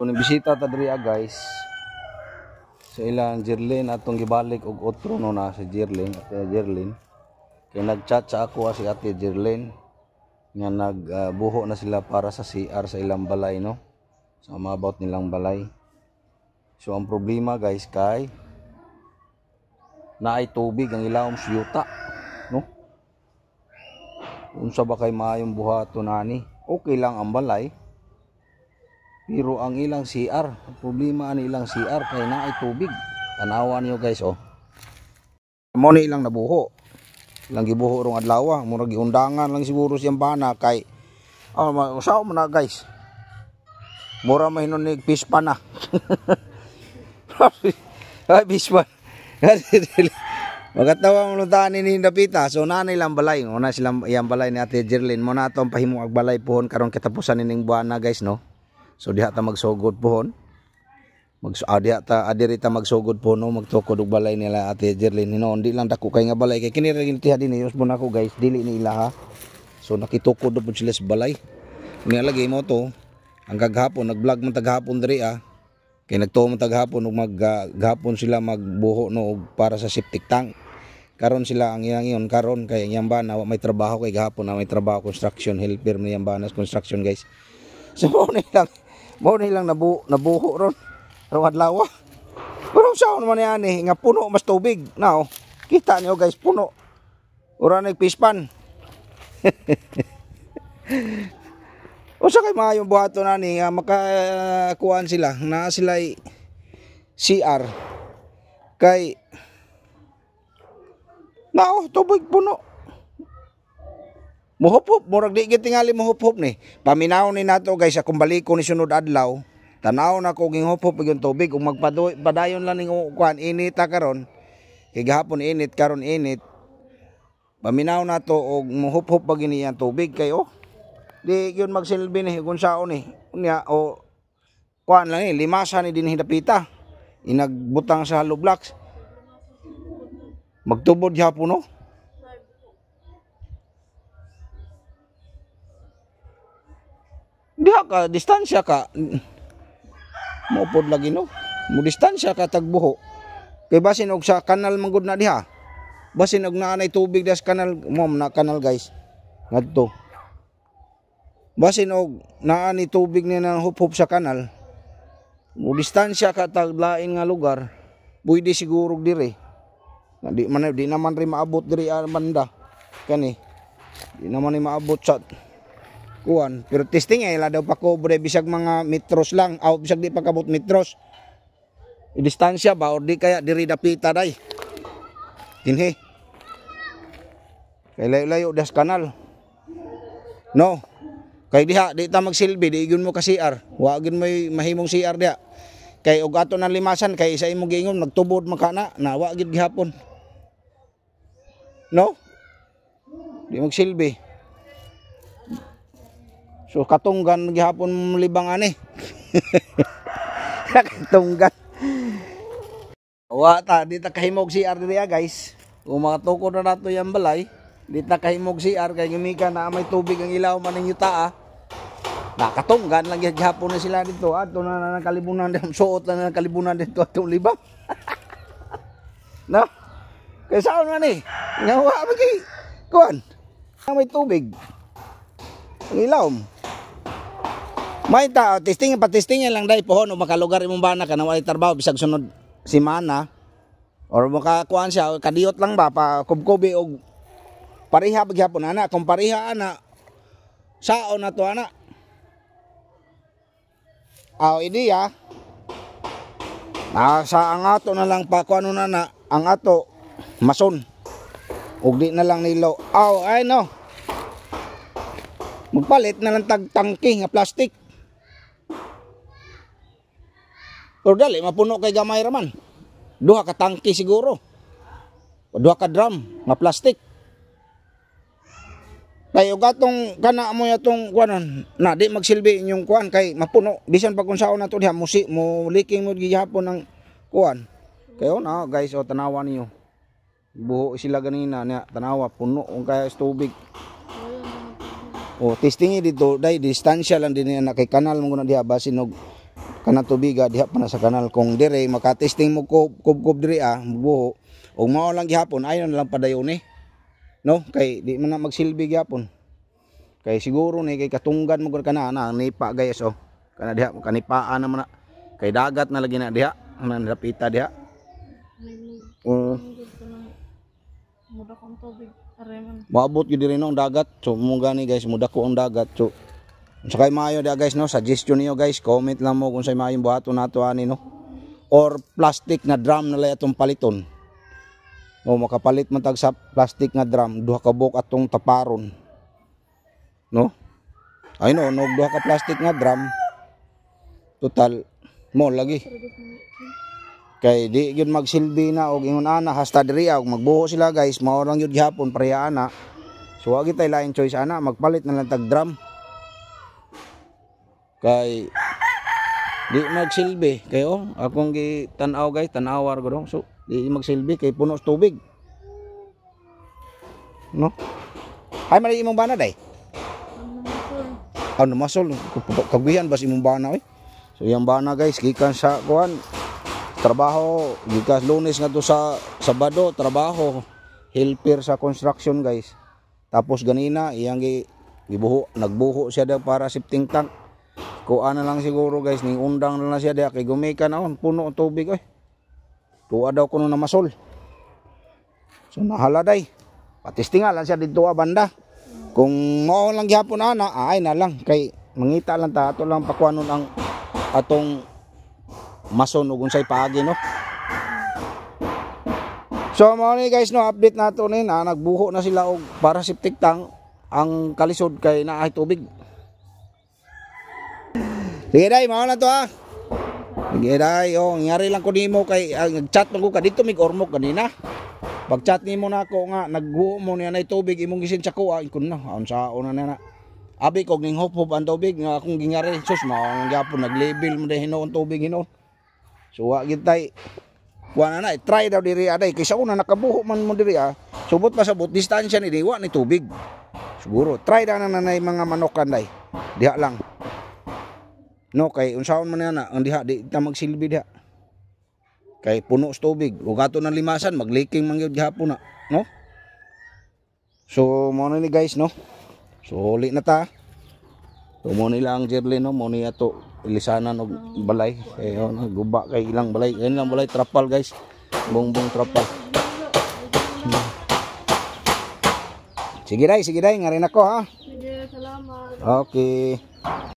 Kung bisita ta diri guys sa ilang Jerlyn, atong gibalik og otro no na si Jerlyn, Ate Jerlyn. Kay nagchat sa ako si Ate Jerlyn nga nagbuho na sila para sa CR sa ilang balay, no, sa about nilang balay. So ang problema guys kay naay tubig ang ilawom sa yuta, no. Unsa ba kay maayong buhaton ani? Okay lang ang balay, pero ang ilang CR, ang problema ani ilang CR kay naay tubig. Tanawa niyo guys, oh. Mo ni ilang nabuho. Ilang gibuho rong adlaw, murag giundangan lang siguro siyang bana kay oh, usaw mo na guys. Mura man hinuon pispa na. Ay, pispa. Magatawa mo luntaan ni Dapita. So naa ilang balay, una silang iyang balay ni Ate Jerlyn. Mo na atong pahimo ag balay pohon karon katapusan nining buwan na guys, no. So diha ta magsugod pohon. Mag diha ta adiri ta magsugod pohon, no, magtukod og balay nila Ate Jerlyn. Hinuon di lang dako kay nga balay kay kini ra gini dinhi mo nako guys, dili ni ila ha. So nakitukod na pud sila sa balay. Unya lagi mo to ang kaghapon nag-vlog man taghapon diri ah. Kay nagtuo man taghapon ug maghapon sila magbuho no og para sa septic tank. Karon sila ang iyang iyon karon kay ang iyang bana wa may trabaho kay gahapon na may trabaho construction helper ni iyang bana construction guys. So mo ni lang nabuho ron rong adlaw. Pero sa man niya ani nga puno mas tubig. Now, kita niyo guys, puno. Ura nagpispan. Usa kay maayong buhaton ani nga makakuan sila, naa sila CR kay nao tubig puno. Muhup-hup, murag di gyud tingali muhup-hup ni. Paminaw ni nato guys, akong baliko ni sunod adlaw. Tanaw na ko ging hup-hup yung tubig ug magpadayon lang ning kuan init ta karon. Kay gahapon init, karon init. Paminaw nato og muhup-hup pa gini ang tubig kay oh. Di gyud magsilbi ni kung saon ni. Unya o kuan lang ni limasa ni dinhi dapita. Inagbutang sa hollow blocks. Magtubod gyapon, no. Diha ka, distansya ka. Maupod lagi no. Mo distansya ka tagbuho. Kay basin og sa kanal manggod na diha. Basin og naa nay tubig das kanal, mo na kanal guys. Ngadto. Basin og naa ni tubig ni nang hup-hup sa kanal. Mo distansya ka tag lain nga lugar. Pwede siguro dire. Di man di naman rin maabot diri banda. Kani. Di naman ni maabot sa kuan, pero testing ay daw pa kobre bisag mga metros lang, aw bisag di pa kabot metros. I-distansya ba or di kaya diri dapita day. Dinhi. Kay layo-layo das kanal. No. Kay diha di ta magsilbi, di gyud mo ka CR. Wa gyud moy mahimong CR diha. Kay og ato nang limasan kay sa imong giingon nagtubod man ka na, na wa gyud gihapon. No? Di magsilbi. So katunggan gihapon libang ani. Katunggan. Wa ta di ta kahimog CR diri guys. Kung makatukod na nato yang balay, di ta kahimog CR kay gimikan na may tubig ang ilaw man ning yuta ah. Nakatunggan lang gihapon na sila dito. Ato na nang kalibunan dito, suot na nang kalibunan dito atong libang. No? Kay saon man ni? Nga wa man kay kuan. May tubig ang ilaw. May ta testing pa testing lang dai pohon o makalugar imong bana ka na walay trabaho bisag sunod semana or makakuan siya kadiyot lang ba pa kubkubi og pareha gyapon ana kung pareha ana saon na to ana. Aw ideya na sa ang ato na lang pa kuano na na ang ato mason og di na lang nilo. Aw ay no. Magpalit na lang tag tangke nga plastic. Pero dali mapuno kay gamay raman. Duha ka tangke siguro. O duha ka drum nga plastic. Kay og atong kana mo atong kuanon na di magsilbi inyong kuan kay mapuno bisan pa kung saon nato diha musi mo leaking mo gihapon ang kuan. Kayo na guys, o tanawa niyo. Buho sila ganina niya tanawa puno ang kaya tubig. O testing dito dai distansya lang din na kay kanal mo na diha basin og Kanang tubiga diha pa na sa kanal. Kung dire makatesting mo kub-kub diri ah, buho ug mao lang gihapon, ayo na lang padayon ni. No, kay di man na magsilbi gihapon. Kay siguro ni kay katunggan mo gud kana na nipa, guys, oh. Kana diha kanipaan naman na. Kay dagat na lagi na diha, na napita diha. Oo. Muda kong tubig. Areman. Moabot gyud diri, no, ang dagat. So mo gani, guys, mudako ang dagat. So sa kay maayo dia, guys, no, suggestion niyo, guys, comment lang mo kung sa maayong buhaton nato ani, no. Or plastic na drum na lay atong paliton. O makapalit man tag sa plastic nga drum, duha ka buok atong taparon. No? Ay no, no, duha ka plastic nga drum. Total mo lagi. Kay di gyud magsilbi na og ingon ana hasta diri og magbuho sila, guys, mao lang gyud gihapon pareha ana. So wa gyud tay lain choice ana, magpalit na lang tag drum. Kay di magsilbi kayo akong gi tan-aw, guys, tan-awar ko dong. So di magsilbi kay puno sa tubig. No? Ay mali imong bana day. Ano sir? Ano masol kagihan bas imong bana oy. So iyang bana, guys, gikan sa kuan trabaho, gikan Lunes ngadto sa Sabado trabaho, helper sa construction, guys. Tapos ganina iyang gi gibuho, nagbuho siya daw para septic tank. Kuan na lang siguro, guys, ning undang na lang siya diha kay gumika na on, puno ang tubig oy. Tuwa daw kuno na masol. So nahala day. Patistinga lang siya didto ah, banda. Kung mao lang gihapon ana, ay na lang kay mangita lang ta, ato lang pakuanon ang atong mason ug unsay paagi, no. So mao ni, guys, no, update nato ni na nagbuho na sila og para septic tank, ang kalisod kay naay tubig. Sige day, mao na to ha. Sige day, oh, nangyari lang ko nimo kay nag-chat man ko ka dito mig Ormoc kanina. Pag chat nimo na ako nga nagbuho mo niya nay tubig imong gisin sa kuha, ikon na, unsa una na na. Abi kog ning hop-hop ang tubig nga akong gingari, sus, mao ang gyapon nag-level mo dahil hinuon tubig hinuon. So wa gid tay kuha na na, try daw diri aday kay sa una nakabuho man mo diri ah. Subot pa sabot distansya ni di wa ni tubig. Siguro try daw na nanay mga manokan day. Diha lang. No, kay unsaon man na ang diha di ta magsilbi diha. Kay puno sa tubig. Ug ato nang limasan magleaking man gyud gihapon na, no? So mo na ni, guys, no. So uli na ta. So mo nila ang Jerlyn, no, mo ni ato ilisanan og balay. Eh oh, no, guba kay ilang balay. Ayun lang balay trapal, guys. Bongbong trapal. Sige day, ngari nako ha. Sige, salamat. Okay.